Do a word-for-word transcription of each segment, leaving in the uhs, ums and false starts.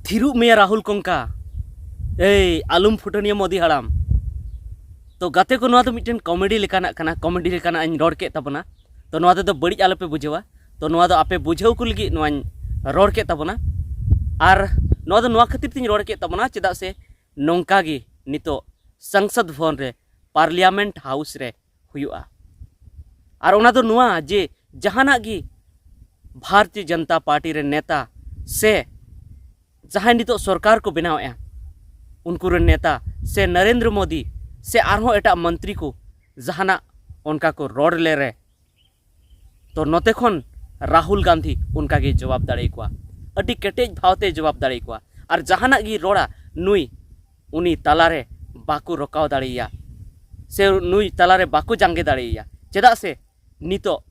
ᱛᱷᱤᱨᱩᱜ ᱢᱮᱭᱟ ᱨᱟᱦᱩᱞ ᱠᱚᱝᱠᱟ, ᱮᱭ ᱟᱞᱚᱢ ᱯᱷᱩᱴᱟᱹᱱᱤᱭᱟ ᱢᱳᱫᱤ ᱦᱟᱲᱟᱢ᱾ ᱛᱚ ᱜᱟᱛᱮ ᱠᱚ, ᱱᱚᱣᱟ ᱫᱚ ᱢᱤᱫᱴᱮᱱ ᱠᱚᱢᱮᱰᱤ ᱞᱮᱠᱟᱱᱟᱜ ᱠᱟᱱᱟ, ᱠᱚᱢᱮᱰᱤ ᱞᱮᱠᱟᱱᱟᱜ ᱤᱧ ᱨᱚᱲ ᱠᱮᱫ ᱛᱟᱵᱚᱱᱟ᱾ ᱛᱚ ᱱᱚᱣᱟ ᱛᱮᱫᱚ ᱵᱟᱹᱲᱤᱡ ᱟᱞᱚᱯᱮ ᱵᱩᱡᱷᱟᱹᱣᱟ᱾ ᱛᱚ ᱱᱚᱣᱟ ᱫᱚ ᱟᱯᱮ ᱵᱩᱡᱷᱟᱹᱣ ᱠᱚ ᱞᱟᱹᱜᱤᱫ ᱱᱚᱣᱟᱧ ᱨᱚᱲ ᱠᱮᱫ ᱛᱟᱵᱚᱱᱟ᱾ ᱟᱨ ᱱᱚᱣᱟ ᱫᱚ ᱱᱚᱣᱟ ᱠᱷᱟᱹᱛᱤᱨ ᱛᱤᱧ ᱨᱚᱲ ᱠᱮᱫ ᱛᱟᱵᱚᱱᱟ, ᱪᱮᱫᱟᱜ ᱥᱮ ᱱᱚᱝᱠᱟ ᱜᱮ ᱱᱤᱛᱚᱜ ᱥᱚᱝᱥᱚᱫ ᱵᱷᱚᱵᱚᱱ ᱨᱮ, ᱯᱟᱨᱞᱤᱭᱟᱢᱮᱱᱴ ᱦᱟᱣᱩᱥ ᱨᱮ ᱦᱩᱭᱩᱜᱼᱟ᱾ ᱟᱨ ᱚᱱᱟ ᱫᱚ ᱱᱚᱣᱟ ᱡᱮ ᱡᱟᱦᱟᱱᱟᱜ ᱜᱮ ᱵᱷᱟᱨᱚᱛᱤᱭᱚ ᱡᱚᱱᱚᱛᱟ ᱯᱟᱨᱴᱤ ᱨᱮᱱ ᱱᱮᱛᱟ ᱥᱮ ᱡᱟᱦᱟᱸᱭ ᱱᱤᱛᱚᱜ ᱥᱚᱨᱠᱟᱨ ᱠᱚ ᱵᱮᱱᱟᱣᱮᱫᱼᱟ, ᱩᱱᱠᱩ ᱨᱮᱱ ᱱᱮᱛᱟ ᱥᱮ ᱱᱚᱨᱮᱱᱫᱨᱚ ᱢᱳᱫᱤ ᱥᱮ ᱟᱨᱦᱚᱸ ᱮᱴᱟᱜ ᱢᱚᱱᱛᱨᱤ ᱠᱚ ᱡᱟᱦᱟᱱᱟᱜ ᱚᱱᱠᱟ ᱠᱚ ᱨᱚᱲ ᱞᱮᱨᱮ, ᱛᱚ ᱱᱚᱛᱮ ᱠᱷᱚᱱ ᱨᱟᱦᱩᱞ ᱜᱟᱱᱫᱷᱤ ᱚᱱᱠᱟ ᱜᱮ ᱡᱚᱵᱟᱵ ᱫᱟᱲᱮᱭᱟᱠᱚᱣᱟ, ᱟᱹᱰᱤ ᱠᱮᱴᱮᱡ ᱵᱷᱟᱣᱛᱮ ᱡᱚᱵᱟᱵ ᱫᱟᱲᱮᱭᱟᱠᱚᱣᱟ᱾ ᱟᱨ ᱡᱟᱦᱟᱱᱟᱜ ᱜᱮ ᱨᱚᱲᱟ ᱱᱩᱭ, ᱩᱱᱤ ᱛᱟᱞᱟᱨᱮ ᱵᱟᱠᱚ ᱨᱚᱠᱟᱣ ᱫᱟᱲᱮᱭᱟᱭᱟ ᱥᱮ ᱱᱩᱭ ᱛᱟᱞᱟᱨᱮ ᱵᱟᱠᱚ ᱡᱟᱸᱜᱮ ᱫᱟᱲᱮᱭᱟᱭᱟ᱾ ᱪᱮᱫᱟᱜ ᱥᱮ ᱱᱤᱛᱚᱜ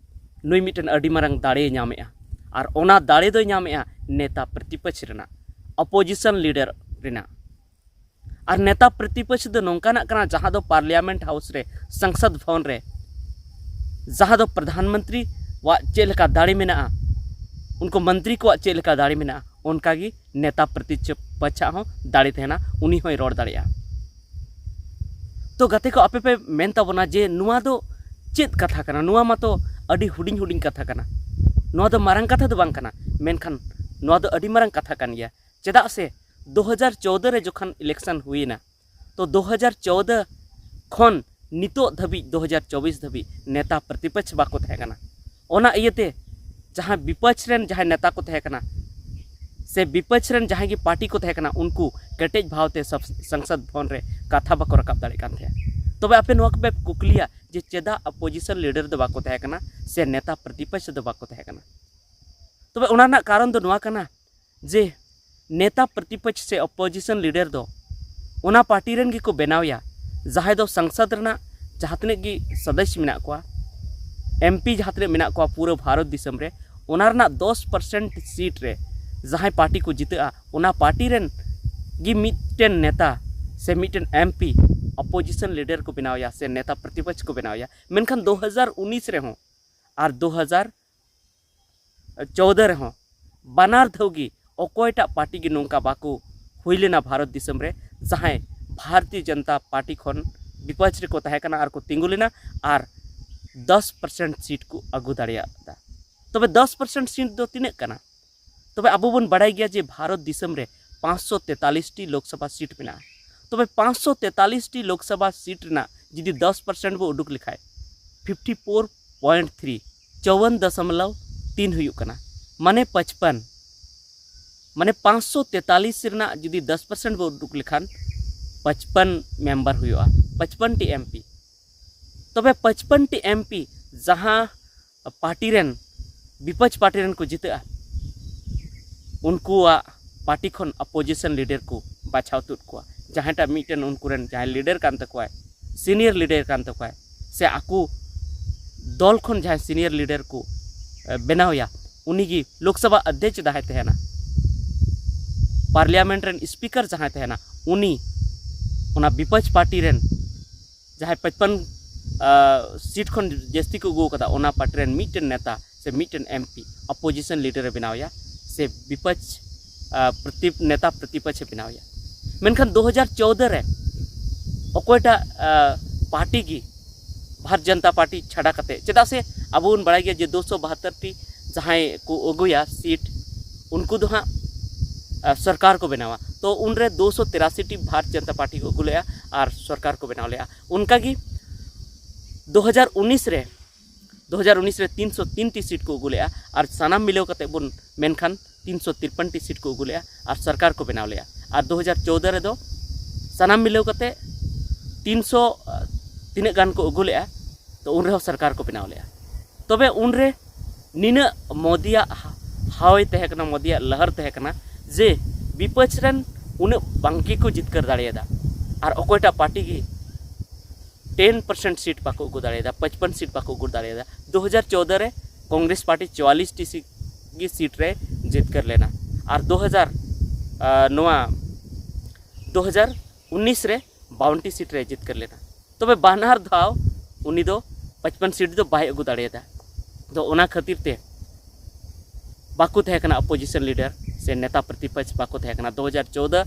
ᱱᱩᱭ ᱢᱤᱫᱴᱮᱱ ᱟᱹᱰᱤ ᱢᱟᱨᱟᱝ ᱫᱟᱲᱮᱭ ᱧᱟᱢᱮᱜᱼᱟ, ᱟᱨ ᱚᱱᱟ ᱫᱟᱲᱮ ᱫᱚᱭ ᱧᱟᱢᱮᱜᱼᱟ ᱱᱮᱛᱟ ᱯᱨᱚᱛᱤᱯᱚᱠᱷ ᱨᱮᱱᱟᱜ, ᱚᱯᱳᱡᱤᱥᱚᱱ ᱞᱤᱰᱟᱨ ᱨᱮᱱᱟᱜ᱾ ᱟᱨ ᱱᱮᱛᱟ ᱯᱨᱚᱛᱤᱯᱚᱠᱷ ᱫᱚ ᱱᱚᱝᱠᱟᱱᱟᱜ ᱠᱟᱱᱟ, ᱡᱟᱦᱟᱸ ᱫᱚ ᱯᱟᱨᱞᱤᱭᱟᱢᱮᱱᱴ ᱦᱟᱣᱩᱥ ᱨᱮ, ᱥᱚᱝᱥᱚᱫ ᱵᱷᱚᱵᱚᱱ ᱨᱮ, ᱡᱟᱦᱟᱸ ᱫᱚ ᱯᱨᱚᱫᱷᱟᱱ ᱢᱚᱱᱛᱨᱤ ᱣᱟᱜ ᱪᱮᱫ ᱞᱮᱠᱟ ᱫᱟᱲᱮ ᱢᱮᱱᱟᱜᱼᱟ, ᱩᱱᱠᱩ ᱢᱚᱱᱛᱨᱤ ᱠᱚᱣᱟᱜ ᱪᱮᱫ ᱞᱮᱠᱟ ᱫᱟᱲᱮ ᱢᱮᱱᱟᱜᱼᱟ, ᱚᱱᱠᱟ ᱜᱮ ᱱᱮᱛᱟ ᱯᱨᱚᱛᱤᱯᱚᱠᱷ ᱟᱜ ᱦᱚᱸ ᱫᱟᱲᱮ ᱛᱟᱦᱮᱱᱟ, ᱩᱱᱤ ᱦᱚᱸᱭ ᱨᱚᱲ ᱫᱟᱲᱮᱭᱟᱜᱼᱟ᱾ ᱛᱚ ᱜᱟᱛᱮ ᱠᱚ, ᱟᱯᱮ ᱯᱮ ᱢᱮᱱ ᱛᱟᱵᱚᱱᱟ ᱡᱮ ᱱᱚᱣᱟ ᱫᱚ ᱪᱮᱫ ᱠᱟᱛᱷᱟ ᱠᱟᱱᱟ? ᱱᱚᱣᱟ ᱢᱟᱛᱚ ᱟᱹᱰᱤ ᱦᱩᱰᱤᱧ ᱦᱩᱰᱤᱧ ᱠᱟᱛᱷᱟ ᱠᱟᱱᱟ, ᱱᱚᱣᱟ ᱫᱚ ᱢᱟᱨᱟᱝ ᱠᱟᱛᱷᱟ ᱫᱚ ᱵᱟᱝ ᱠᱟᱱᱟ, ᱢᱮᱱᱠᱷᱟᱱ ᱱᱚᱣᱟ ᱫᱚ ᱟᱹᱰᱤ ᱢᱟᱨᱟᱝ ᱠᱟᱛᱷᱟ ᱠᱟᱱ ᱜᱮᱭᱟ᱾ ᱪᱮᱫᱟᱜ ᱥᱮ ᱫᱩ ᱦᱟᱡᱟᱨ ᱪᱳᱣᱫᱟᱹ ᱨᱮ ᱡᱚᱠᱷᱚᱱ ᱤᱞᱮᱠᱥᱚᱱ ᱦᱩᱭᱮᱱᱟ, ᱛᱚ ᱫᱩ ᱦᱟᱡᱟᱨ ᱪᱳᱣᱫᱟᱹ ᱠᱷᱚᱱ ᱱᱤᱛᱚᱜ ᱫᱷᱟᱹᱵᱤᱡ, ᱫᱩ ᱦᱟᱡᱟᱨ ᱪᱚᱵᱵᱤᱥ ᱫᱷᱟᱹᱵᱤᱡ ᱱᱮᱛᱟ ᱯᱨᱚᱛᱤᱯᱚᱠᱷ ᱵᱟᱠᱚ ᱛᱟᱦᱮᱸ ᱠᱟᱱᱟ᱾ ᱚᱱᱟ ᱤᱭᱟᱹᱛᱮ ᱡᱟᱦᱟᱸ ᱵᱤᱯᱚᱠᱷ ᱨᱮᱱ ᱡᱟᱦᱟᱸᱭ ᱱᱮᱛᱟ ᱠᱚ ᱛᱟᱦᱮᱸ ᱠᱟᱱᱟ ᱥᱮ ᱵᱤᱯᱚᱠᱷ ᱨᱮᱱ ᱡᱟᱦᱟᱸᱭ ᱜᱮ ᱯᱟᱨᱴᱤ ᱠᱚ ᱛᱟᱦᱮᱸ ᱠᱟᱱᱟ, ᱩᱱᱠᱩ ᱠᱮᱴᱮᱡ ᱵᱷᱟᱣᱛᱮ ᱥᱚᱵ-, ᱥᱚᱝᱥᱚᱫ ᱵᱷᱚᱵᱚᱱ ᱨᱮ ᱠᱟᱛᱷᱟ ᱵᱟᱠᱚ ᱨᱟᱠᱟᱵ ᱫᱟᱲᱮᱭᱟᱜ ᱠᱟᱱ ᱛᱟᱦᱮᱸᱫ᱾ ᱛᱚᱵᱮ ᱟᱯᱮ ᱱᱚᱣᱟ ᱠᱚᱯᱮ ᱠᱩᱠᱞᱤᱭᱟ ᱡᱮ ᱪᱮᱫᱟᱜ ᱚᱯᱳᱡᱤᱥᱚᱱ ᱞᱤᱰᱟᱨ ᱫᱚ ᱵᱟᱠᱚ ᱛᱟᱦᱮᱸ ᱠᱟᱱᱟ ᱥᱮ ᱱᱮᱛᱟ ᱯᱨᱚᱛᱤᱯᱚᱠᱷ ᱫᱚ ᱵᱟᱠᱚ ᱛᱟᱦᱮᱸ ᱠᱟᱱᱟ? ᱛᱚᱵᱮ ᱚᱱᱟ ᱨᱮᱱᱟᱜ ᱠᱟᱨᱚᱱ ᱫᱚ ᱱᱚᱣᱟ ᱠᱟᱱᱟ ᱡᱮ ᱱᱮᱛᱟ ᱯᱨᱚᱛᱤᱯᱚᱠᱷ ᱥᱮ ᱚᱯᱳᱡᱤᱥᱚᱱ ᱞᱤᱰᱟᱨ ᱫᱚ ᱚᱱᱟ ᱯᱟᱨᱴᱤ ᱨᱮᱱ ᱜᱮᱠᱚ ᱵᱮᱱᱟᱣᱮᱭᱟ, ᱡᱟᱦᱟᱸᱭ ᱫᱚ ᱥᱚᱝᱥᱚᱫ ᱨᱮᱱᱟᱜ ᱡᱟᱦᱟᱸ ᱛᱤᱱᱟᱹᱜ ᱜᱮ ᱥᱚᱫᱚᱥᱥᱚ ᱢᱮᱱᱟᱜ ᱠᱚᱣᱟ, ᱮᱢᱯᱤ ᱡᱟᱦᱟᱸ ᱛᱤᱱᱟᱹᱜ ᱢᱮᱱᱟᱜ ᱠᱚᱣᱟ ᱯᱩᱨᱟᱹ ᱵᱷᱟᱨᱚᱛ ᱫᱤᱥᱚᱢ ᱨᱮ, ᱚᱱᱟ ᱨᱮᱱᱟᱜ ᱫᱚᱥ ᱯᱟᱨᱥᱮᱱᱴ ᱥᱤᱴ ᱨᱮ ᱡᱟᱦᱟᱸᱭ ᱯᱟᱨᱴᱤ ᱠᱚ ᱡᱤᱛᱟᱹᱜᱼᱟ, ᱚᱱᱟ ᱯᱟᱨᱴᱤ ᱨᱮᱱ ᱜᱮ ᱢᱤᱫᱴᱮᱱ ᱱᱮᱛᱟ ᱥᱮ ᱢᱤᱫᱴᱮᱱ ᱮᱢᱯᱤ ᱚᱯᱳᱡᱤᱥᱚᱱ ᱞᱤᱰᱟᱨ ᱠᱚ ᱵᱮᱱᱟᱣᱮᱭᱟ ᱥᱮ ᱱᱮᱛᱟ ᱯᱨᱚᱛᱤᱯᱚᱠᱷ ᱠᱚ ᱵᱮᱱᱟᱣᱮᱭᱟ᱾ ᱢᱮᱱᱠᱷᱟᱱ ᱫᱩ ᱦᱟᱡᱟᱨ ᱩᱱᱤᱥ ᱨᱮᱦᱚᱸ ᱟᱨ ᱫᱩ ᱦᱟᱡᱟᱨ ᱪᱳᱣᱫᱟᱹ ᱨᱮᱦᱚᱸ ᱵᱟᱱᱟᱨ ᱫᱷᱟᱣ ᱜᱮ ᱚᱠᱚᱭᱴᱟᱜ ᱯᱟᱨᱴᱤ ᱜᱮ ᱱᱚᱝᱠᱟ ᱵᱟᱠᱚ ᱦᱩᱭ ᱞᱮᱱᱟ ᱵᱷᱟᱨᱚᱛ ᱫᱤᱥᱚᱢ ᱨᱮ, ᱡᱟᱦᱟᱸᱭ ᱵᱷᱟᱨᱚᱛᱤᱭᱚ ᱡᱚᱱᱚᱛᱟ ᱯᱟᱨᱴᱤ ᱠᱷᱚᱱ ᱵᱤᱯᱚᱠᱷ ᱨᱮᱠᱚ ᱛᱟᱦᱮᱸ ᱠᱟᱱᱟ ᱟᱨ ᱠᱚ ᱛᱤᱸᱜᱩ ᱞᱮᱱᱟ ᱟᱨ ᱫᱚᱥ ᱯᱟᱨᱥᱮᱱᱴ ᱥᱤᱴ ᱠᱚ ᱟᱹᱜᱩ ᱫᱟᱲᱮᱭᱟᱜᱼᱟ᱾ ᱛᱚᱵᱮ ᱫᱚᱥ ᱯᱟᱨᱥᱮᱱᱴ ᱥᱤᱴ ᱫᱚ ᱛᱤᱱᱟᱹᱜ ᱠᱟᱱᱟ? ᱛᱚᱵᱮ ᱟᱵᱚ ᱵᱚᱱ ᱵᱟᱲᱟᱭ ᱜᱮᱭᱟ ᱡᱮ ᱵᱷᱟᱨᱚᱛ ᱫᱤᱥᱚᱢ ᱨᱮ ᱯᱟᱸᱪᱥᱚ ᱛᱮᱛᱟᱞᱤᱥ ᱴᱤ ᱞᱳᱠᱥᱚᱵᱷᱟ ᱥᱤᱴ ᱢᱮᱱᱟᱜᱼᱟ᱾ ᱛᱚᱵᱮ ᱯᱟᱸᱪᱥᱚ ᱛᱮᱛᱟᱞᱤᱥ ᱴᱤ ᱞᱳᱠᱥᱚᱵᱷᱟ ᱥᱤᱴ ᱨᱮᱱᱟᱜ ᱡᱩᱫᱤ ᱫᱚᱥ ᱯᱟᱨᱥᱮᱱᱴ ᱵᱚ ᱩᱰᱩᱠ ᱞᱮᱠᱷᱟᱡ, ᱯᱷᱤᱯᱴᱤ ᱯᱷᱳᱨ ᱯᱚᱭᱮᱱᱴ ᱛᱷᱨᱤ, ᱪᱚᱣᱚᱱ ᱫᱚᱥᱚᱢᱤᱠ ᱛᱤᱱ ᱦᱩᱭᱩᱜ ᱠᱟᱱᱟ, ᱢᱟᱱᱮ ᱯᱟᱸᱪᱯᱟᱱ, ᱢᱟᱱᱮ ᱯᱟᱸᱪᱥᱚ ᱛᱮᱛᱟᱞᱤᱥ ᱨᱮᱱᱟᱜ ᱡᱩᱫᱤ ᱫᱚᱥ ᱯᱟᱨᱥᱮᱱᱴ ᱵᱚ ᱩᱰᱩᱠ ᱞᱮᱠᱷᱟᱱ, ᱯᱟᱸᱪᱯᱟᱱ ᱢᱮᱢᱵᱟᱨ ᱦᱩᱭᱩᱜᱼᱟ, ᱯᱟᱸᱪᱯᱟᱱ ᱴᱤ ᱮᱢᱯᱤ᱾ ᱛᱚᱵᱮ ᱯᱟᱸᱪᱯᱟᱱ ᱴᱤ ᱮᱢᱯᱤ ᱡᱟᱦᱟᱸ ᱯᱟᱨᱴᱤ ᱨᱮᱱ, ᱵᱤᱯᱚᱠᱷ ᱯᱟᱨᱴᱤ ᱨᱮᱱ ᱠᱚ ᱡᱤᱛᱟᱹᱜᱼᱟ, ᱩᱱᱠᱩᱣᱟᱜ ᱯᱟᱨᱴᱤ ᱠᱷᱚᱱ ᱚᱯᱳᱡᱤᱥᱚᱱ ᱞᱤᱰᱟᱨ ᱠᱚ ᱵᱟᱪᱷᱟᱣ ᱛᱩᱫ ᱠᱚᱣᱟ᱾ ᱡᱟᱦᱟᱸᱭᱴᱟᱜ ᱢᱤᱫᱴᱮᱱ ᱩᱱᱠᱩ ᱨᱮᱱ ᱡᱟᱦᱟᱸᱭ ᱞᱤᱰᱟᱨ ᱠᱟᱱ ᱛᱟᱠᱚᱣᱟᱭ, ᱥᱤᱱᱤᱭᱚᱨ ᱞᱤᱰᱟᱨ ᱠᱟᱱ ᱛᱟᱠᱚᱣᱟᱭ, ᱥᱮ ᱟᱠᱚ ᱫᱚᱞ ᱠᱷᱚᱱ ᱡᱟᱦᱟᱸᱭ ᱥᱤᱱᱤᱭᱚᱨ ᱞᱤᱰᱟᱨ ᱠᱚ ᱮ, ᱵᱮᱱᱟᱣᱮᱭᱟ, ᱩᱱᱤᱜᱮ ᱞᱳᱠᱥᱚᱵᱷᱟ ᱚᱫᱽᱫᱷᱚᱠᱥ ᱡᱟᱦᱟᱸᱭ ᱛᱟᱦᱮᱱᱟ, ᱯᱟᱨᱞᱤᱭᱟᱢᱮᱱᱴ ᱨᱮᱱ ᱥᱯᱤᱠᱟᱨ ᱡᱟᱦᱟᱸᱭ ᱛᱟᱦᱮᱱᱟ, ᱩᱱᱤ ᱚᱱᱟ ᱵᱤᱯᱚᱠᱷ ᱯᱟᱨᱴᱤ ᱨᱮᱱ ᱡᱟᱦᱟᱸᱭ ᱯᱟᱸᱪᱯᱟᱱ ᱥᱤᱴ ᱠᱷᱚᱱ ᱡᱟᱹᱥᱛᱤ ᱠᱚ ᱟᱹᱜᱩ ᱟᱠᱟᱫᱟ, ᱚᱱᱟ ᱯᱟᱨᱴᱤ ᱨᱮᱱ ᱢᱤᱫᱴᱮᱱ ᱱᱮᱛᱟ ᱥᱮ ᱢᱤᱫᱴᱮᱱ ᱮᱢᱯᱤ ᱚᱯᱳᱡᱤᱥᱚᱱ ᱞᱤᱰᱟᱨ ᱮ ᱵᱮᱱᱟᱣᱮᱭᱟ, ᱥᱮ ᱵᱤᱯᱚᱠᱷ ᱟ, ᱯᱨᱚᱛᱤ ᱱᱮᱛᱟ ᱯᱨᱚᱛᱤᱯᱚᱠᱷ ᱮ ᱵᱮᱱᱟᱣᱮᱭᱟ᱾ ᱢᱮᱱᱠᱷᱟᱱ ᱫᱩ ᱦᱟᱡᱟᱨ ᱪᱳᱣᱫᱚ ᱨᱮ ᱚᱠᱚᱭᱴᱟᱜ ᱟ, ᱯᱟᱨᱴᱤ ᱜᱮ ᱵᱷᱟᱨᱚᱛ ᱡᱚᱱᱚᱛᱟ ᱯᱟᱨᱴᱤ ᱪᱷᱟᱰᱟ ᱠᱟᱛᱮ, ᱪᱮᱫᱟᱜ ᱥᱮ ᱟᱵᱚ ᱵᱚᱱ ᱵᱟᱲᱟᱭ ᱜᱮᱭᱟ ᱡᱮ ᱫᱩᱥᱚ ᱵᱟᱦᱟᱛᱛᱚᱨ ᱴᱤ ᱡᱟᱦᱟᱸᱭ ᱠᱚ ᱟᱹᱜᱩᱭᱟ ᱥᱤᱴ, ᱩᱱᱠᱩ ᱫᱚ ᱦᱟᱸᱜ ᱟ, ᱥᱚᱨᱠᱟᱨ ᱠᱚ ᱵᱮᱱᱟᱣᱟ᱾ ᱛᱚ ᱩᱱᱨᱮ ᱫᱩᱥᱚ ᱛᱤᱨᱟᱥᱤ ᱴᱤ ᱵᱷᱟᱨᱚᱛ ᱡᱚᱱᱚᱛᱟ ᱯᱟᱨᱴᱤ ᱠᱚ ᱟᱹᱜᱩ ᱞᱮᱜᱼᱟ ᱟᱨ ᱥᱚᱨᱠᱟᱨ ᱠᱚ ᱵᱮᱱᱟᱣ ᱞᱮᱜᱼᱟ᱾ ᱚᱱᱠᱟᱜᱮ ᱫᱩ ᱦᱟᱡᱟᱨ ᱩᱱᱤᱥ ᱨᱮ, ᱫᱩ ᱦᱟᱡᱟᱨ ᱩᱱᱤᱥ ᱨᱮ ᱛᱤᱱᱥᱚ ᱛᱤᱱ ᱴᱤ ᱥᱤᱴ ᱠᱚ ᱟᱹᱜᱩ ᱞᱮᱜᱼᱟ ᱟᱨ ᱥᱟᱱᱟᱢ ᱢᱤᱞᱟᱹᱣ ᱠᱟᱛᱮ ᱵᱚᱱ ᱢᱮᱱᱠᱷᱟᱱ ᱛᱤᱱᱥᱚ ᱛᱤᱨᱯᱟᱱ ᱴᱤ ᱥᱤᱴ ᱠᱚ ᱟᱹᱜᱩ ᱞᱮᱜᱼᱟ ᱟᱨ ᱥᱚᱨᱠᱟᱨ ᱠᱚ ᱵᱮᱱᱟᱣ ᱞᱮᱜᱼᱟ᱾ ᱟᱨ ᱫᱩ ᱦᱟᱡᱟᱨ ᱪᱳᱣᱫᱚ ᱨᱮᱫᱚ ᱥᱟᱱᱟᱢ ᱢᱤᱞᱟᱹᱣ ᱠᱟᱛᱮ ᱛᱤᱱᱥᱚ ᱛᱤᱱᱟᱹᱜ ᱜᱟᱱ ᱠᱚ ᱟᱹᱜᱩ ᱞᱮᱜᱼᱟ, ᱛᱚ ᱩᱱ ᱨᱮᱦᱚᱸ ᱥᱚᱨᱠᱟᱨ ᱠᱚ ᱵᱮᱱᱟᱣ ᱞᱮᱜᱼᱟ᱾ ᱛᱚᱵᱮ ᱩᱱᱨᱮ ᱱᱤᱱᱟᱹᱜ ᱢᱳᱫᱤᱭᱟᱜ ᱦᱟ-, ᱦᱟᱣᱟᱭ ᱛᱟᱦᱮᱸ ᱠᱟᱱᱟ, ᱢᱳᱫᱤᱭᱟᱜ ᱞᱟᱦᱟᱨ ᱛᱟᱦᱮᱸ ᱠᱟᱱᱟ ᱡᱮ ᱵᱤᱯᱚᱠᱷ ᱨᱮᱱ ᱩᱱᱟᱹᱜ ᱵᱟᱝ ᱜᱮᱠᱚ ᱡᱤᱛᱠᱟᱹᱨ ᱫᱟᱲᱮᱭᱟᱫᱟ᱾ ᱟᱨ ᱚᱠᱚᱭᱴᱟᱜ ᱯᱟᱨᱴᱤ ᱜᱮ ᱴᱮᱱ ᱯᱟᱨᱥᱮᱱᱴ ᱥᱤᱴ ᱵᱟᱠᱚ ᱟᱹᱜᱩ ᱫᱟᱲᱮᱭᱟᱫᱟ, ᱯᱟᱸᱪᱯᱟᱱ ᱥᱤᱴ ᱵᱟᱠᱚ ᱟᱹᱜᱩ ᱫᱟᱲᱮᱭᱟᱫᱟ᱾ ᱫᱩ ᱦᱟᱡᱟᱨ ᱪᱳᱣᱫᱚ ᱨᱮ ᱠᱚᱝᱜᱨᱮᱥ ᱯᱟᱨᱴᱤ ᱪᱩᱣᱟᱞᱤᱥ ᱴᱤ ᱥᱤ-, ᱜᱮ ᱥᱤᱴ ᱨᱮ ᱡᱤᱛᱠᱟᱹᱨ ᱞᱮᱱᱟ᱾ ᱟᱨ ᱫᱩ ᱦᱟᱡᱟᱨ, ᱟ, ᱱᱚᱣᱟ ᱫᱩ ᱦᱟᱡᱟᱨ ᱩᱱᱤᱥ ᱨᱮ ᱵᱟᱣᱚᱱ ᱴᱤ ᱥᱤᱴ ᱨᱮ ᱡᱤᱛᱠᱟᱹᱨ ᱞᱮᱱᱟ᱾ ᱛᱚᱵᱮ ᱵᱟᱱᱟᱨ ᱫᱷᱟᱣ ᱩᱱᱤ ᱫᱚ ᱯᱟᱸᱪᱯᱟᱱ ᱥᱤᱴ ᱫᱚ ᱵᱟᱭ ᱟᱹᱜᱩ ᱫᱟᱲᱮᱭᱟᱫᱟ᱾ ᱛᱚ ᱚᱱᱟ ᱠᱷᱟᱹᱛᱤᱨ ᱛᱮ ᱵᱟᱠᱚ ᱛᱟᱦᱮᱸ ᱠᱟᱱᱟ ᱚᱯᱳᱡᱤᱥᱚᱱ ᱞᱤᱰᱟᱨ ᱥᱮ ᱱᱮᱛᱟ ᱯᱨᱚᱛᱤᱯᱚᱠᱷ ᱵᱟᱠᱚ ᱛᱟᱦᱮᱸ ᱠᱟᱱᱟ᱾ ᱫᱩ ᱦᱟᱡᱟᱨ ᱪᱳᱣᱫᱚ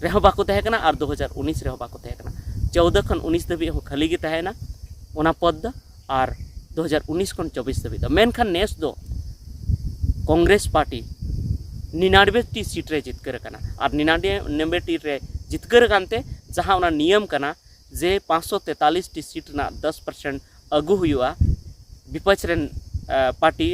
ᱨᱮᱦᱚᱸ ᱵᱟᱠᱚ ᱛᱟᱦᱮᱸ ᱠᱟᱱᱟ ᱟᱨ ᱫᱩ ᱦᱟᱡᱟᱨ ᱩᱱᱤᱥ ᱨᱮᱦᱚᱸ ᱵᱟᱠᱚ ᱛᱟᱦᱮᱸ ᱠᱟᱱᱟ᱾ ᱪᱳᱣᱫᱚ ᱠᱷᱚᱱ ᱩᱱᱤᱥ ᱫᱷᱟᱹᱵᱤᱡ ᱦᱚᱸ ᱠᱷᱟᱹᱞᱤ ᱜᱮ ᱛᱟᱦᱮᱸᱭᱮᱱᱟ ᱚᱱᱟ ᱯᱚᱫᱽ ᱫᱚ, ᱟᱨ ᱫᱩ ᱦᱟᱡᱟᱨ ᱩᱱᱤᱥ ᱠᱷᱚᱱ ᱪᱚᱵᱵᱤᱥ ᱫᱷᱟᱹᱵᱤᱡ ᱫᱚ᱾ ᱢᱮᱱᱠᱷᱟᱱ ᱱᱮᱥ ᱫᱚ ᱠᱚᱝᱜᱨᱮᱥ ᱯᱟᱨᱴᱤ ᱱᱤᱱᱟᱱᱵᱮ ᱴᱤ ᱥᱤᱴ ᱨᱮ ᱡᱤᱛᱠᱟᱹᱨ ᱟᱠᱟᱱᱟ, ᱟᱨ ᱱᱤᱱᱟᱱᱵᱮ ᱴᱤ ᱨᱮ ᱡᱤᱛᱠᱟᱹᱨ ᱟᱠᱟᱱᱛᱮ ᱡᱟᱦᱟᱸ ᱚᱱᱟ ᱱᱤᱭᱚᱢ ᱠᱟᱱᱟ ᱡᱮ ᱯᱟᱸᱪᱥᱚ ᱛᱮᱛᱟᱞᱤᱥ ᱴᱤ ᱥᱤᱴ ᱨᱮᱱᱟᱜ ᱫᱚᱥ ᱯᱟᱨᱥᱮᱱᱴ ᱟᱹᱜᱩ ᱦᱩᱭᱩᱜᱼᱟ ᱵᱤᱯᱚᱠᱷ ᱨᱮᱱ, ᱟᱸ, ᱯᱟᱨᱴᱤ,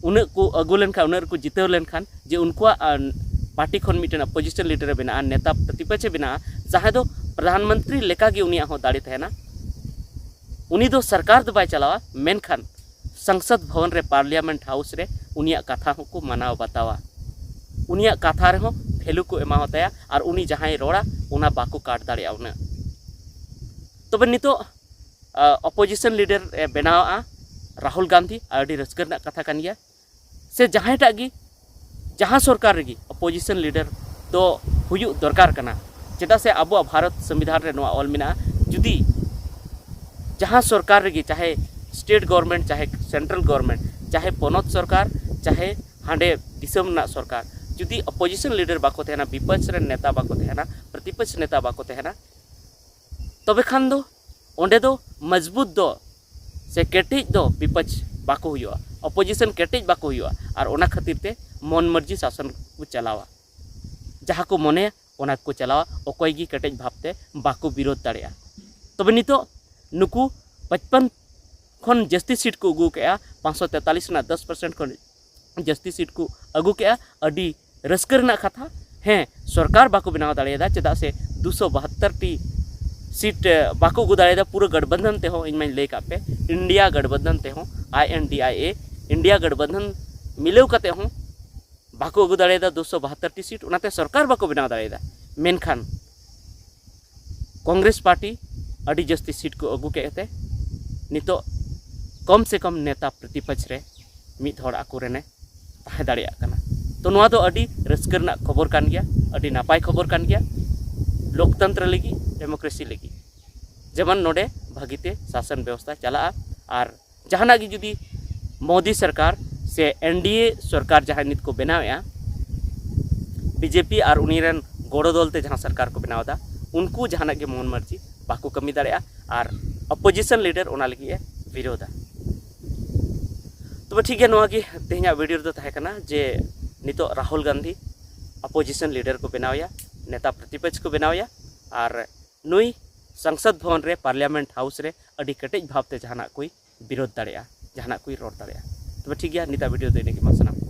ᱩᱱᱟᱹᱜ ᱠᱚ ᱟᱹᱜᱩ ᱞᱮᱱᱠᱷᱟᱱ, ᱩᱱᱟᱹᱜ ᱨᱮᱠᱚ ᱡᱤᱛᱟᱹᱣ ᱞᱮᱱᱠᱷᱟᱱ ᱡᱮ ᱩᱱᱠᱩᱣᱟᱜ, ᱟᱸ, ᱯᱟᱨᱴᱤ ᱠᱷᱚᱱ ᱢᱤᱫᱴᱮᱱ ᱚᱯᱳᱡᱤᱥᱚᱱ ᱞᱤᱰᱟᱨ ᱮ ᱵᱮᱱᱟᱜᱼᱟ, ᱱᱮᱛᱟ ᱯᱨᱚᱛᱤᱯᱚᱠᱷ ᱮ ᱵᱮᱱᱟᱜᱼᱟ, ᱡᱟᱦᱟᱸᱭ ᱫᱚ ᱯᱨᱚᱫᱷᱟᱱ ᱢᱚᱱᱛᱨᱤ ᱞᱮᱠᱟᱜᱮ ᱩᱱᱤᱭᱟᱜ ᱦᱚᱸ ᱫᱟᱲᱮ ᱛᱟᱦᱮᱱᱟ᱾ ᱩᱱᱤ ᱫᱚ ᱥᱚᱨᱠᱟᱨ ᱫᱚ ᱵᱟᱭ ᱪᱟᱞᱟᱣᱟ, ᱢᱮᱱᱠᱷᱟᱱ ᱥᱚᱝᱥᱚᱫ ᱵᱷᱚᱵᱚᱱ ᱨᱮ, ᱯᱟᱨᱞᱤᱭᱟᱢᱮᱱᱴ ᱦᱟᱣᱩᱥ ᱨᱮ ᱩᱱᱤᱭᱟᱜ ᱠᱟᱛᱷᱟ ᱦᱚᱸᱠᱚ ᱢᱟᱱᱟᱣ ᱵᱟᱛᱟᱣᱟ᱾ ᱩᱱᱤᱭᱟᱜ ᱠᱟᱛᱷᱟ ᱨᱮᱦᱚᱸ ᱵᱷᱮᱞᱩ ᱠᱚ ᱮᱢᱟᱣ ᱛᱟᱭᱟ, ᱟᱨ ᱩᱱᱤ ᱡᱟᱦᱟᱸᱭ ᱨᱚᱲᱟ ᱚᱱᱟ ᱵᱟᱠᱚ ᱠᱟᱴ ᱫᱟᱲᱮᱭᱟᱜᱼᱟ ᱩᱱᱟᱹᱜ᱾ ᱛᱚᱵᱮ ᱱᱤᱛᱚᱜ, ᱟ, ᱚᱯᱳᱡᱤᱥᱚᱱ ᱞᱤᱰᱟᱨ ᱮ ᱵᱮᱱᱟᱣᱟ ᱨᱟᱦᱩᱞ ᱜᱟᱱᱫᱷᱤ, ᱟᱹᱰᱤ ᱨᱟᱹᱥᱠᱟᱹ ᱨᱮᱱᱟᱜ ᱠᱟᱛᱷᱟ ᱠᱟᱱ ᱜᱮᱭᱟ᱾ ᱥᱮ ᱡᱟᱦᱟᱸᱭᱴᱟᱜ ᱜᱮ, ᱡᱟᱦᱟᱸ ᱥᱚᱨᱠᱟᱨ ᱨᱮᱜᱮ ᱚᱯᱳᱡᱤᱥᱚᱱ ᱞᱤᱰᱟᱨ ᱫᱚ ᱦᱩᱭᱩᱜ ᱫᱚᱨᱠᱟᱨ ᱠᱟᱱᱟ᱾ ᱪᱮᱫᱟᱜ ᱥᱮ ᱟᱵᱚᱣᱟᱜ ᱵᱷᱟᱨᱚᱛ ᱥᱚᱝᱵᱤᱫᱷᱟᱱ ᱨᱮ ᱱᱚᱣᱟ ᱚᱞ ᱢᱮᱱᱟᱜᱼᱟ, ᱡᱩᱫᱤ ᱡᱟᱦᱟᱸ ᱥᱚᱨᱠᱟᱨ ᱨᱮᱜᱮ, ᱪᱟᱦᱮ ᱥᱴᱮᱴ ᱜᱚᱵᱷᱚᱨᱱᱢᱮᱱᱴ, ᱪᱟᱦᱮ ᱥᱮᱱᱴᱨᱟᱞ ᱜᱚᱵᱷᱚᱨᱱᱢᱮᱱᱴ, ᱪᱟᱦᱮ ᱯᱚᱱᱚᱛ ᱥᱚᱨᱠᱟᱨ, ᱪᱟᱦᱮ ᱦᱟᱸᱰᱮ ᱫᱤᱥᱚᱢ ᱨᱮᱱᱟᱜ ᱥᱚᱨᱠᱟᱨ, ᱡᱩᱫᱤ ᱚᱯᱳᱡᱤᱥᱚᱱ ᱞᱤᱰᱟᱨ ᱵᱟᱠᱚ ᱛᱟᱦᱮᱱᱟ, ᱵᱤᱯᱚᱠᱷ ᱨᱮᱱ ᱱᱮᱛᱟ ᱵᱟᱠᱚ ᱛᱟᱦᱮᱱᱟ, ᱯᱨᱚᱛᱤᱯᱚᱠᱷ ᱱᱮᱛᱟ ᱵᱟᱠᱚ ᱛᱟᱦᱮᱱᱟ, ᱛᱚᱵᱮ ᱠᱷᱟᱱ ᱫᱚ ᱚᱸᱰᱮ ᱫᱚ ᱢᱚᱡᱽᱵᱩᱛ ᱫᱚ ᱥᱮ ᱠᱮᱴᱮᱡ ᱫᱚ ᱵᱤᱯᱚᱠᱷ ᱵᱟᱠᱚ ᱦᱩᱭᱩᱜᱼᱟ, ᱚᱯᱳᱡᱤᱥᱚᱱ ᱠᱮᱴᱮᱡ ᱵᱟᱠᱚ ᱦᱩᱭᱩᱜᱼᱟ, ᱟᱨ ᱚᱱᱟ ᱠᱷᱟᱹᱛᱤᱨ ᱛᱮ ᱢᱚᱱ ᱢᱚᱨᱡᱤ ᱥᱟᱥᱚᱱ ᱠᱚ ᱪᱟᱞᱟᱣᱟ᱾ ᱡᱟᱦᱟᱸ ᱠᱚ ᱢᱚᱱᱮᱭᱟ ᱚᱱᱟ ᱠᱚ ᱪᱟᱞᱟᱣᱟ, ᱚᱠᱚᱭ ᱜᱮ ᱠᱮᱴᱮᱡ ᱵᱷᱟᱵᱽᱛᱮ ᱵᱟᱠᱚ ᱵᱤᱨᱳᱫᱷ ᱫᱟᱲᱮᱭᱟᱜᱼᱟ᱾ ᱛᱚᱵᱮ ᱱᱤᱛᱚᱜ ᱱᱩᱠᱩ ᱯᱟᱸᱪᱯᱟᱱ ᱠᱷᱚᱱ ᱡᱟᱹᱥᱛᱤ ᱥᱤᱴ ᱠᱚ ᱟᱹᱜᱩ ᱠᱮᱜᱼᱟ, ᱯᱟᱸᱪᱥᱚ ᱛᱮᱛᱟᱞᱤᱥ ᱨᱮᱱᱟᱜ ᱫᱚᱥ ᱯᱟᱨᱥᱮᱱᱴ ᱠᱷᱚᱱ ᱡᱟᱹᱥᱛᱤ ᱥᱤᱴ ᱠᱚ ᱟᱹᱜᱩ ᱠᱮᱜᱼᱟ, ᱟᱹᱰᱤ ᱨᱟᱹᱥᱠᱟᱹ ᱨᱮᱱᱟᱜ ᱠᱟᱛᱷᱟ᱾ ᱦᱮᱸ, ᱥᱚᱨᱠᱟᱨ ᱵᱟᱠᱚ ᱵᱮᱱᱟᱣ ᱫᱟᱲᱮᱭᱟᱫᱟ, ᱪᱮᱫᱟᱜ ᱥᱮ ᱫᱩᱥᱚ ᱵᱟᱦᱟᱛᱛᱚᱨ ᱴᱤ ᱥᱤᱴ, ᱮ, ᱵᱟᱠᱚ ᱟᱹᱜᱩ ᱫᱟᱲᱮᱭᱟᱫᱟ᱾ ᱯᱩᱨᱟᱹ ᱜᱟᱴᱵᱟᱱᱫᱷᱚᱱ ᱛᱮᱦᱚᱸ, ᱤᱧ ᱢᱟᱧ ᱞᱟᱹᱭ ᱠᱟᱜ ᱯᱮ, ᱤᱱᱰᱤᱭᱟ ᱜᱟᱴᱵᱟᱱᱫᱷᱚᱱ ᱛᱮᱦᱚᱸ, ᱟᱭ ᱮᱱ ᱰᱤ ᱟᱭ ᱮ, ᱤᱱᱰᱤᱭᱟ ᱜᱟᱴᱵᱟᱱᱫᱷᱚᱱ ᱢᱤᱞᱟᱹᱣ ᱠᱟᱛᱮ ᱦᱚᱸ ᱵᱟᱠᱚ ᱟᱹᱜᱩ ᱫᱟᱲᱮᱭᱟᱫᱟ ᱫᱩᱥᱚ ᱵᱟᱦᱟᱛᱛᱚᱨ ᱴᱤ ᱥᱤᱴ, ᱚᱱᱟᱛᱮ ᱥᱚᱨᱠᱟᱨ ᱵᱟᱠᱚ ᱵᱮᱱᱟᱣ ᱫᱟᱲᱮᱭᱟᱫᱟ᱾ ᱢᱮᱱᱠᱷᱟᱱ ᱠᱚᱝᱜᱨᱮᱥ ᱯᱟᱨᱴᱤ ᱟᱹᱰᱤ ᱡᱟᱹᱥᱛᱤ ᱥᱤᱴ ᱠᱚ ᱟᱹᱜᱩ ᱠᱮᱫ ᱛᱮ ᱱᱤᱛᱚᱜ ᱠᱚᱢ ᱥᱮ ᱠᱚᱢ ᱱᱮᱛᱟ ᱯᱨᱚᱛᱤᱯᱚᱠᱷ ᱨᱮ ᱢᱤᱫ ᱦᱚᱲ ᱟᱠᱚ ᱨᱮᱱᱮ ᱛᱟᱦᱮᱸ ᱫᱟᱲᱮᱭᱟᱜ ᱠᱟᱱᱟ᱾ ᱛᱚ ᱱᱚᱣᱟ ᱫᱚ ᱟᱹᱰᱤ ᱨᱟᱹᱥᱠᱟᱹ ᱨᱮᱱᱟᱜ ᱠᱷᱚᱵᱚᱨ ᱠᱟᱱ ᱜᱮᱭᱟ, ᱟᱹᱰᱤ ᱱᱟᱯᱟᱭ ᱠᱷᱚᱵᱚᱨ ᱠᱟᱱ ᱜᱮᱭᱟ ᱞᱳᱠᱛᱚᱱᱛᱨᱚ ᱞᱟᱹᱜᱤᱫ, ᱰᱮᱢᱳᱠᱨᱮᱥᱤ ᱞᱟᱹᱜᱤᱫ᱾ ᱡᱮᱢᱚᱱ ᱱᱚᱰᱮ ᱵᱷᱟᱹᱜᱤᱛᱮ ᱥᱟᱥᱚᱱ ᱵᱮᱵᱚᱥᱛᱷᱟ ᱪᱟᱞᱟᱜᱼᱟ, ᱟᱨ ᱡᱟᱦᱟᱱᱟᱜ ᱜᱮ ᱡᱩᱫᱤ ᱢᱳᱫᱤ ᱥᱚᱨᱠᱟᱨ ᱥᱮ ᱮᱱᱰᱤᱮ ᱥᱚᱨᱠᱟᱨ ᱡᱟᱦᱟᱸ ᱱᱤᱛ ᱠᱚ ᱵᱮᱱᱟᱣᱮᱫᱼᱟ, ᱵᱤᱡᱮᱯᱤ ᱟᱨ ᱩᱱᱤ ᱨᱮᱱ ᱜᱚᱲᱚ ᱫᱚᱞ ᱛᱮ ᱡᱟᱦᱟᱸ ᱥᱚᱨᱠᱟᱨ ᱠᱚ ᱵᱮᱱᱟᱣ ᱮᱫᱟ, ᱩᱱᱠᱩ ᱡᱟᱦᱟᱱᱟᱜ ᱜᱮ ᱢᱳᱦᱚᱱ ᱢᱟᱹᱨᱡᱤ ᱵᱟᱠᱚ ᱠᱟᱹᱢᱤ ᱫᱟᱲᱮᱭᱟᱜᱼᱟ ᱟᱨ ᱚᱯᱳᱡᱤᱥᱚᱱ ᱞᱤᱰᱟᱨ ᱚᱱᱟ ᱞᱟᱹᱜᱤᱫ ᱮ ᱵᱤᱨᱳᱫᱟ᱾ ᱛᱚᱵᱮ ᱴᱷᱤᱠ ᱜᱮᱭᱟ, ᱱᱚᱣᱟ ᱜᱮ ᱛᱮᱦᱮᱧᱟᱜ ᱵᱷᱤᱰᱤᱭᱳ ᱨᱮᱫᱚ ᱛᱟᱦᱮᱸ ᱠᱟᱱᱟ ᱡᱮ ᱱᱤᱛᱚᱜ ᱨᱟᱦᱩᱞ ᱜᱟᱱᱫᱷᱤ ᱚᱯᱳᱡᱤᱥᱚᱱ ᱞᱤᱰᱟᱨ ᱠᱚ ᱵᱮᱱᱟᱣᱮᱭᱟ, ᱱᱮᱛᱟ ᱯᱨᱚᱛᱤᱯᱚᱠᱷ ᱠᱚ ᱵᱮᱱᱟᱣᱮᱭᱟ, ᱟᱨ ᱱᱩᱭ ᱥᱚᱝᱥᱚᱫ ᱵᱷᱚᱵᱚᱱ ᱨᱮ, ᱯᱟᱨᱞᱤᱭᱟᱢᱮᱱᱴ ᱦᱟᱣᱩᱥ ᱨᱮ ᱟᱹᱰᱤ ᱠᱮᱴᱮᱡ ᱵᱷᱟᱵᱽᱛᱮ ᱡᱟᱦᱟᱱᱟᱜ ᱠᱚᱭ ᱵᱤᱨᱳᱫ ᱫᱟᱲᱮᱭᱟᱜᱼᱟ, ᱡᱟᱦᱟᱱᱟᱜ ᱠᱚᱭ ᱨᱚᱲ ᱫᱟᱲᱮᱭᱟᱜᱼᱟ᱾ ᱛᱚᱵᱮ ᱴᱷᱤᱠ ᱜᱮᱭᱟ, ᱱᱤᱛᱟᱜ ᱵᱷᱤᱰᱤᱭᱳ ᱫᱚ ᱤᱱᱟᱹᱜᱮ, ᱢᱟ ᱥᱟᱱᱟᱢ ᱠᱚ᱾